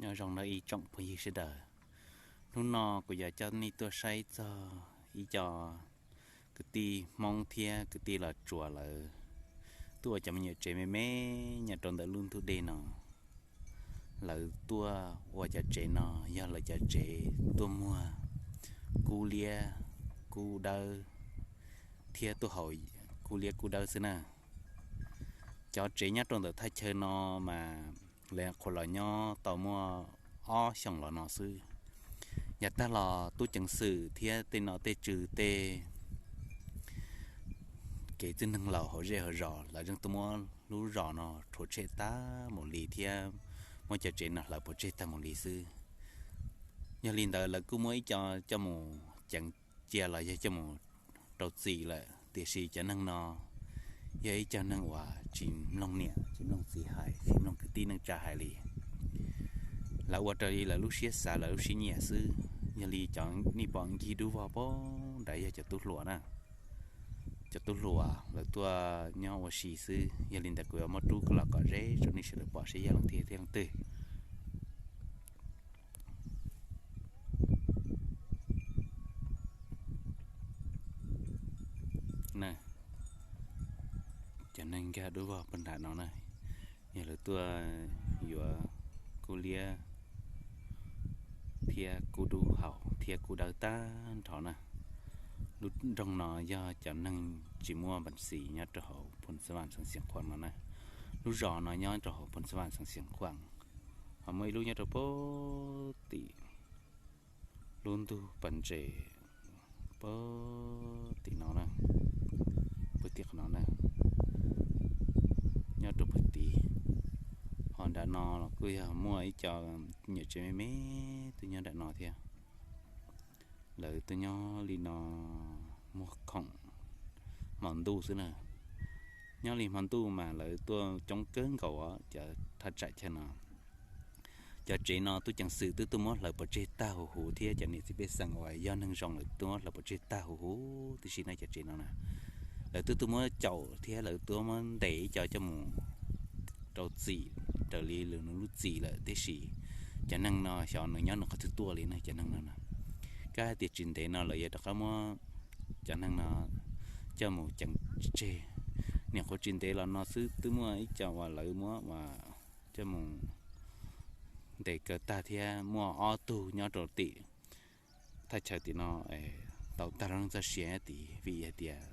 Nyob zoo nawb ib tsoom phooj ywg sawv daws. Hnub no kuv yuav coj nej tuaj saib txog ib co kwv tij Hmoob thiab kwv tij Los Tsuas lawv tuaj ua cov me nyuam tsev me me nyob rau ntawm lub ntug dej no. Lawv tuaj ua cov tsev no yog lawv cov tsev tuaj muag kub liab kub dawb thiab tuaj haus kub liab kub dawb xwb na. Cov tsev nyob rau ntawm thaj chaw no mas lawv qhuav los nyob tau muaj ob xyoos los no xwb. Yav tag los tub ceev xwm thiab tej nom tej tswv tej kev txwj neeg laus hauv zej hauv zos lawv yeej tuaj muab lub zos no rhuav tshem tag mus li thiab muab cov tsev no hlawv pov tseg tag mus li xwb. Yog li ntawd lawv kuj muab ib co coj mus ceev cia los yog coj mus rau txim lawm, tiam sis cov neeg no yog ib co neeg uas tsis mloog niam tsis mloog txiv hais tsis mloog kwv tij neej tsa hais li. Lawv ua raws li lawv lub siab xav lawv lub siab nyiam xwb. Yog li cov nej pom ncig dub vog pem nrad yog cov tub hluas na. Cov tub hluas lawv tuaj nyob ua si xwb, yog li ntawd kuv yuav muab rub los kom ze rau nej sawv daws pom seb yog leej twg thiab leej twg. Cov neeg nkag dub vog pem nrad no na, yog lawv tuaj yuav kub liab thiab kub dub haus thiab kub dawb tag nrho na. Lub nroog no yog cov neeg tsis muaj npas xis nyob rau hauv Phoos Xas Vas xeev Xiav Khuam no na. Lub zos no nyob rau hauv Phoos Xas Vas xeev Xiav Khuam, ho muaj ib lub nyob rau pem tim lub ntug pas ntses pem tim no na, pem tim qhov no na, nyob rau pem tid. Ho nram no los kuj yog muaj ib co nyuam tsev me me tuaj nyob nram no thiab. Lawv tuaj nyob li no muag khoom hmo ntuj xwb na. Nyob li hmo ntuj mas lawv tuaj coob kawg nkaus os cov thaj tsam chaw no. Cov tsev no tub ceev xwm twb tuaj muab hlawv pov tseg tag huv huv thiab cov niam txiv pej xeem uas yog neeg zoo lawv tuaj muab hlawv pov tseg tag huv huv tib si na cov tsev no na. Lawv twb tuaj muab caum thiab lawv tuaj muab ntes ib co coj mus rau txim raws li lawv lub txim lawm, tiam sis cov neeg no xyov nws nyob nws qhov twg tuaj li na cov neeg no na. Kab hais tias tsis ntev no lawv yuav rov qab muab cov neeg no coj mus ceev tseg. Niam qhuav tsis ntev los no xwb twb muaj ib co uas lawv muab uas coj mus ntes kaw tag thiab muaj ob tug nyob rau tim thaj chaw tim no tau tag lub neej txoj sia tid vim hais tias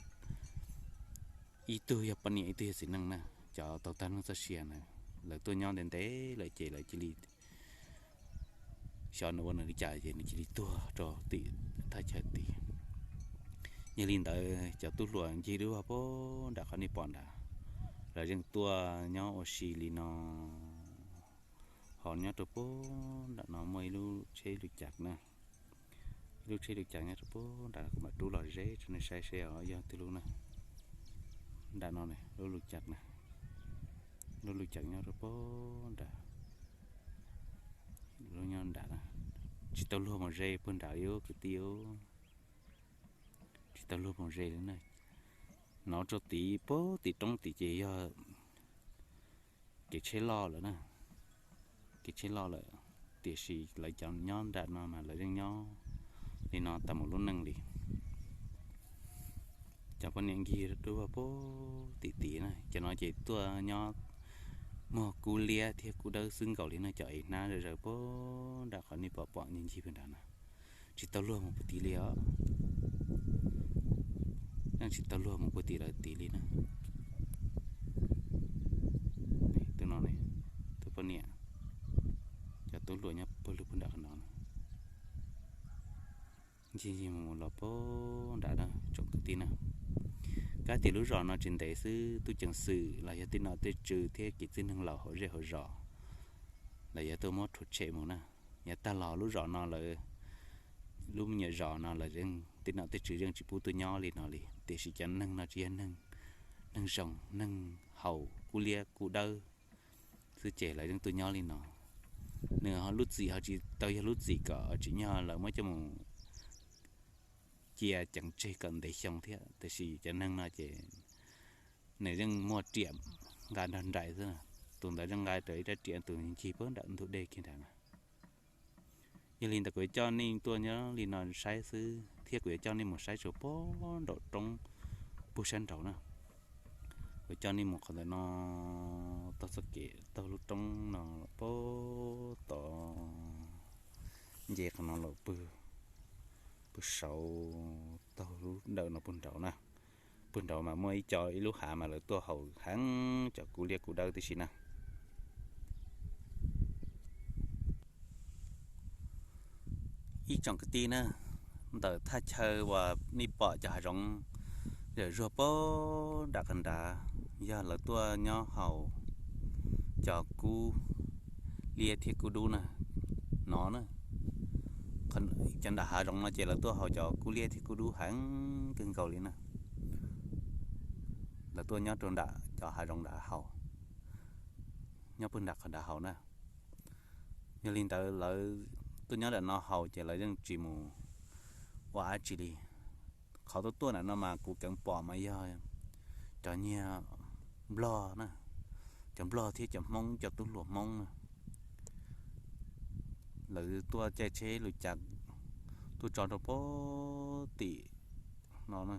ib tug yog poj niam ib tug yog txiv neej na. Cov tau tag lub neej txoj sia na, lawv tuaj nyob ntev ntev lawm ces lawv cia li xyov nws ua nws li cas ces nws cia li tuag rau tim thaj chaw tid. Yog li ntawd cov tub hluas ncig dub vog pem nram qhov nej pom nrad, lawv yeej tuaj nyob ua si li no. Ho nyob rau pem nram no muaj ib lub tsheb lub cav na, ib lub tsheb lub cav nyob rau pem nram, kuv mam rub los ze rau nej saib seb yog twg lub na. Nram no lub lub cav na, lub lub cav nyob rau pem nram, lub nyob nram na. Tsis tau luag mus ze pem nrad li kwv tij, tsis tau luag mus ze li na. Nov rau tid pem tim roob tid ces yog kev tsheb loj lawm na, kev tsheb loj lawm, tiam sis lawv cov nyob nram no mas lawv yeej nyob li no tau mus lub neej li. Cov poj niam ncig dub vog pem tim tid na, cov no ces tuaj nyob muag kub liab thiab kub dawb xwb nkaus li no, cov ev hnab zom zaws pem nram qhov nej pom pom ncig pem nrad na. Tsis tau luag mus puag tid li os, yeej tsis tau luag mus puag tim lawv tid li na. Tus no, tus poj niam, cov tub hluas nyob pawg lug pem nram qhov no na. Ncig ncig mus los pem nrad na tsoom kwv tij na. Kab tias lub zos no tsis ntev xwb tub ceev xwm los yog tej nom tej tswv thiab kev txwj neeg laus hauv zej hauv zos lawv yuav tuaj muab rhuav tshem mus na. Yav tag los lub zos no lawv, lub me nyuam zos no lawv tej nom tej tswv yeej tsis pub tuaj nyob li no li, tiam sis cov neeg no tsis yog neeg, neeg zoo, neeg haus kub liab kub dawb xwb ces lawv yeej tuaj nyob li no. Nws lub txim ho tsis tau yog lub txim kom tsim nyog lawv muab coj mus cia ceev tseg kom ntev xyoo thiab, tiam sis cov neeg no ces nws yeej muaj riam nqa nrog nraim xwb. Tus ntawd yeej nqa raws ib rab riam, tus ncig pem nram ntug dej kiag nrad na. Yog li ntawd kuv yuav coj nej tuaj nyob li no saib xwb thiab kuv yuav coj nej mus saib tsuas puag nraum roob puag sab nraud na. Kuv coj nej mus qhov ntawm no, taug txoj kev taug lub roob no puag tod, nce qhov no los pw, pw saud taug lub dawm no puag nraud na. Puag nraud mas muaj ib co ib lub hav mas lawv tuaj haus heev cov kub liab kub dawb tib si na. Ib tsoom kwv tij na, ntawm thaj chaw uas nej pom cov hav zoov zawm zuag puag nram qhov nrad, yog lawv tuaj nyob haus cov kub liab thiab kub dub na, no na. Cov nram hav zoov no ces lawv tuaj haus cov kub liab thiab kub dub heev kawg nkaus li na. Lawv tuaj nyob rau nram cov hav zoov nrad haus, nyob puag nram qhov nrad haus na. Yog li ntawd lawv tuaj nyob nram no haus ces lawv yeej tsis mus ua dab tsi li. Qhov tuaj tuaj nram no mas kuv keev pom mas yog cov nyiag nplog na, cov nplog thiab cov hmoob, cov tub hluas hmoob na. Lawv tuaj caij tsheb lus cas tuaj tso rau puag tim no na.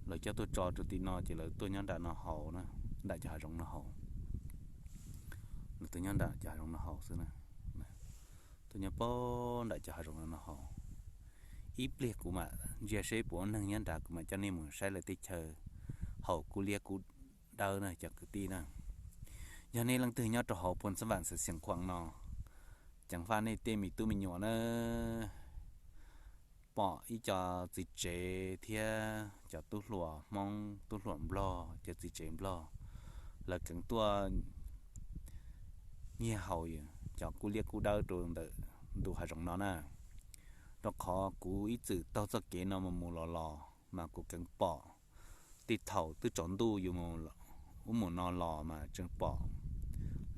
Lawv coj tuaj tso rau tim no ces lawv tuaj nyob nram no haus na, nram cov hav zoov no haus. Lawv tuaj nyob nram cov hav zoov no haus xwb na. Tuaj nyob puag nram cov hav zoov no haus. Ib pliag kuv mam ntsia seb puas muaj neeg nyob nrad, kuv mam coj nej mus saib lawv tej chaw haus kub liab kub dawb na cov kwv tij na. Yog nej leej twg nyob rau hauv Phoos Xab Vam Xeev Khuam no, ceev faj nej tej me tub me nyuam na, pom ib co txiv tsev thiab cov tub hluas hmoob tub hluas nplog, cov txiv tsev nplog, lawv keev tuaj nyiag haus cov kub liab kub dawb rau ntawm ntu hav zoov no na. Rau qhov kuv ib txwm taug txoj kev no mus mus los los mas kuv keev pom, tej thaum twb tsaus ntuj yus mus ub mus no los mas tseem pom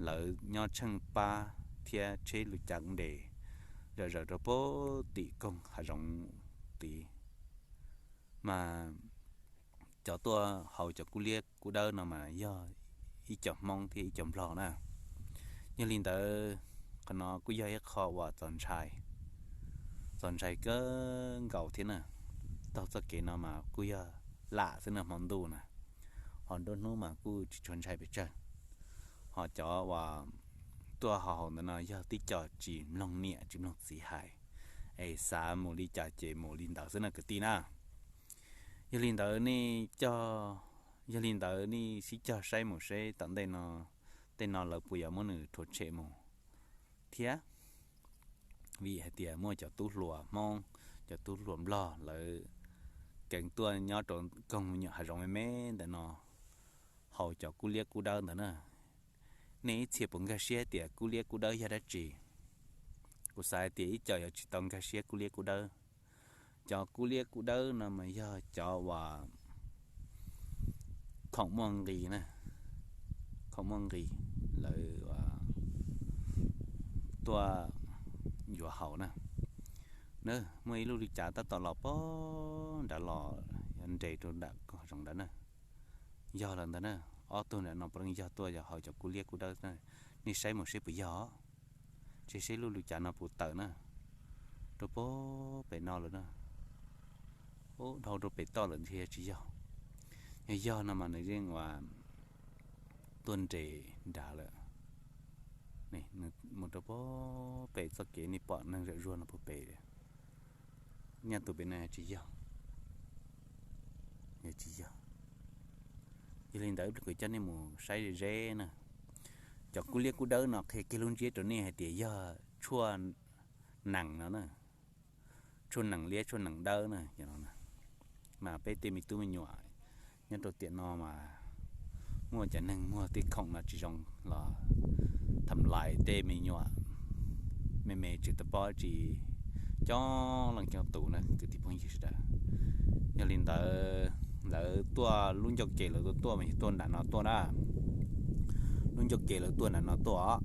lawv nyob tsheej pab thiab tsheb lus cas nres zawm zawm rau puag tim koog hav zoov tid. Mas cov tuaj haus cov kub liab kub dawb no mas yog ib co hmoob thiab ib co nplog na. Yog li ntawd, qhov no kuj yog ib qho uas txaus ntshai, txaus ntshai kawg nkaus thiab na. Taug txoj kev no mas kuj yog lam xwb na, hmo ntuj na, ho nruab hnub mas kuj tsis tshua ntshai pes tsawg. Ho cov uas tuaj haus haus ntawd no yog tib co tsis mloog niam tsis mloog txiv hais, es xav mus li cas ces mus li ntawd xwb na kwv tij na. Yog li ntawd nej coj, yog li ntawd nej sib cog saib mus seb tom ntej no, tej no lawv puas yuav muab nws rhuav tshem mus thiab. Vim hais tias muaj cov tub hluas hmoob, cov tub hluas nplog lawv keev tuaj nyob rau koog me nyuam hav zoov me me ntawm no haus cov kub liab kub dawb ntawd na. Nej ib txhia puas nkag siab tias kub liab kub dawb yog dab tsi? Kuv xav hais tias ib co yuav tsis tau nkag siab kub liab kub dawb. Cov kub liab kub dawb no mas yog cov uas khoom muaj nqis na, khoom muaj nqis, lawv tuaj yuav haus na. Na, muaj ib lub li cas tab tom los puag nrad los nres rau nram koog zoov nrad na. Yog lawm ntag na, ob tug nram no puav leej yog tuaj yog haus cov kub liab kub dawb na. Nej saib mus seb puas yog, tseg seb lub li cas no puas tawm na. Rau puag pem no lawm na, ub dhau rau pem toj lawm thiab tsis yog. Yog yog no mas nws yeej ua tuaj nres nrad lawm. Nws mus rau puag pem txoj kev nej pom neeg zawm zuag no puag pem, nyaj tus pem no tsis yog, tsis yog. Yog li ntawd kuv coj nej mus saib ze ze na. Cov kub liab kub dawb no qhia kiag lub ntsiab rau nej hais tias yog tshuaj nees no na, tshuaj nees liab tshuaj nees dawb na. Mas peb tej me tub me nyuam nyob rau tiam no mas muaj cov neeg muag tej khoom no tsis zoo los tham lais tej me nyuam me me tsis tau paub tsis coob leej coob tus na kwv tij phooj ywg sawv daws. Yog li ntawd lawv tuaj lub ncauj ke lawv tuaj tuaj mas yog tuaj nram no tuaj na. Lub ncauj ke lawv tuaj nram no tuaj,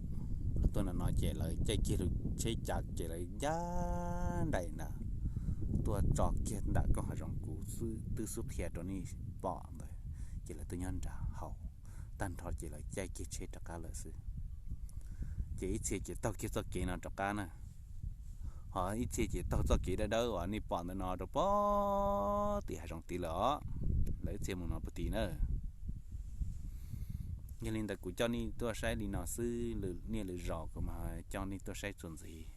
lawv tuaj nram no ces lawv caij kiag lub tsheb cav ces lawv ncaj nraim ntawd tuaj tso kiag nram koog hav zoov kuv twb xub qhia rau nej pom ntawd, ces lawv tuaj nyob nram haus tag nrho ces lawv caij kiag tsheb rov qab lawm xwb. Ces ib txhia ces taug kiag txoj kev no rov qab na. Ho ib txhia ces taug txoj kev dawb dawb uas nej pom ntawm no rau pem tim hav zoov tid lawm os. Lawv ib txhia mus no puag tid na. Yog li ntawd kuv coj nej tuaj saib li no xwb, lwm niaj lwm zaus kuv mam coj nej tuaj saib txuas ntxiv.